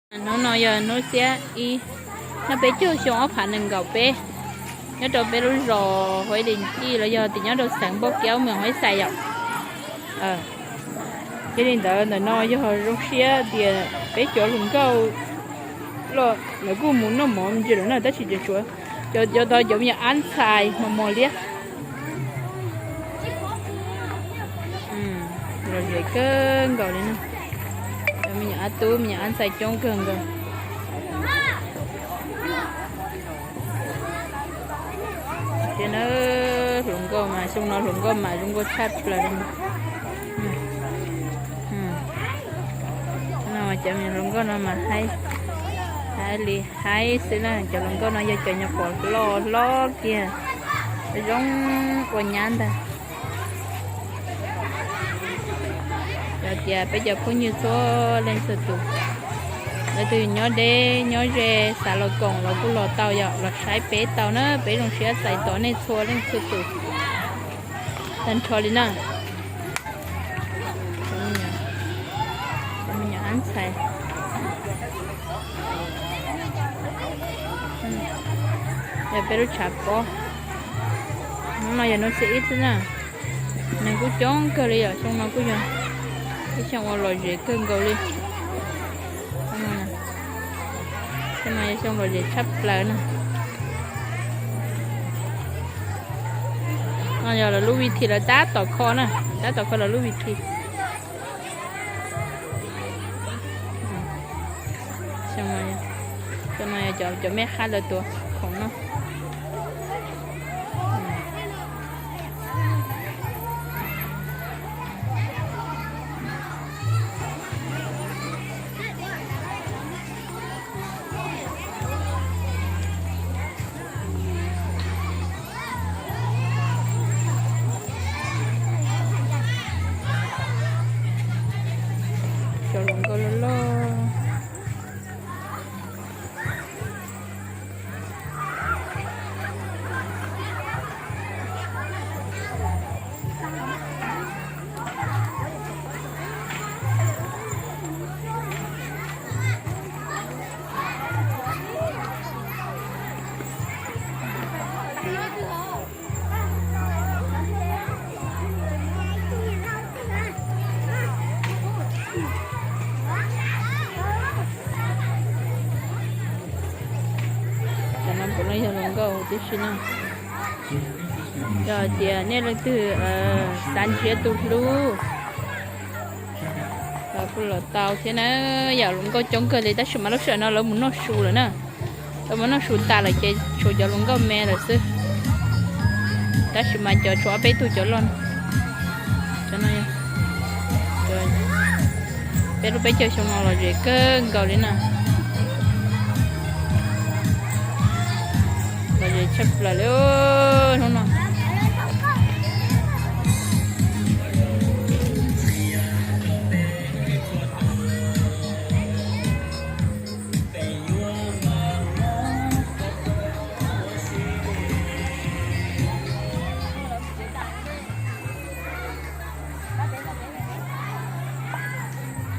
Hnub no yog hnub xiab ib, noj peb caug xyoo ob phav nees nkaum peb, nyob rau peb lub zos Huaib Lis Cij los yog tim nyob rau xeev Npauj Kiab, moos Huaib Xais yom. Yog li ntawd ntawm no yog zoo siab tias peb cov hluas nkauj los lawv kuj mus noj mov me ntsis lawm na, tab sis cov, cov, cov tau cov me nyuam ab ntxhais mos mos liab. Lom zem kawg nkaus li na. Cov me nyuam ab tub me nyuam ab ntxhais coob kawg nkaus. Tias na, hluas nkauj mas xyoo no hluas nkauj mas zoo nkauj tshaj plaws li. No cov me hluas nkauj no mas haib, haib li haib xwb na. Cov hluas nkauj no yog cov nyuam qhuav loj hlob kiag, zoo ua nyab ntag. Yog tias peb cov phooj ywg txhua leej txhua tus, leej twg nyob deb nyob ze xav los koom los kuj los tau yom, los saib peb tau na, peb zoo siab txais tos nej txhua leej txhua tus tag nrho li na. Cov me nyuam ab ntxhais, yog peb lub tshav pob. Hnub no yog hnub xiab ib xwb na, neeg kuj coob kawg li yom, xyoo no kuj yog ib xyoo uas lom zem kawg nkaus li. Xyoo no yog xyoo lom zem tshaj plaws na. No yog lawv lub vi thi lawv tab tom kho na, tab tom kho lawv lub vi thi. Xyoo no yog cov, cov me qab lawv tuav khoom noj. Cov hluas nkauj loj loj. Cov no puav leej yog hluas nkauj tib si na. Yog tias nej leej twg xav nrhiav tus hlub los kuj los tau thiab na. Yog hluas nkauj coob kawg li tab sis mas lub sij hawm no lawv mus noj su lawm na. Lawv mus noj su tas lawm ces tshuav cov hluas nkauj me lawm xwb. Tab sis mas cov tshuav ob peb tug cov loj, cov no, peb lub peb caug xyoo no lom zem kawg nkaus li na. Lom zem tshaj plaws li hnub no.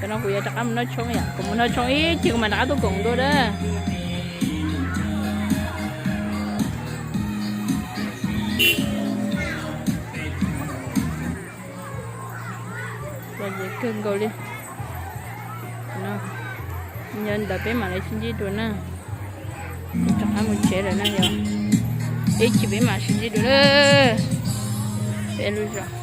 Tam no kuv yuav rov qab mus noj tshoob yom, kuv mus noj tshoob ib chim kuv mam rov qab tuaj koom dua na. Lom zem kawg nkaus li. Yog li ntawd peb mam li sib ntsib dua na. Rov qab mus tsev lawm na yom. Ib chim peb mam sib ntsib dua na. Peb lub zos.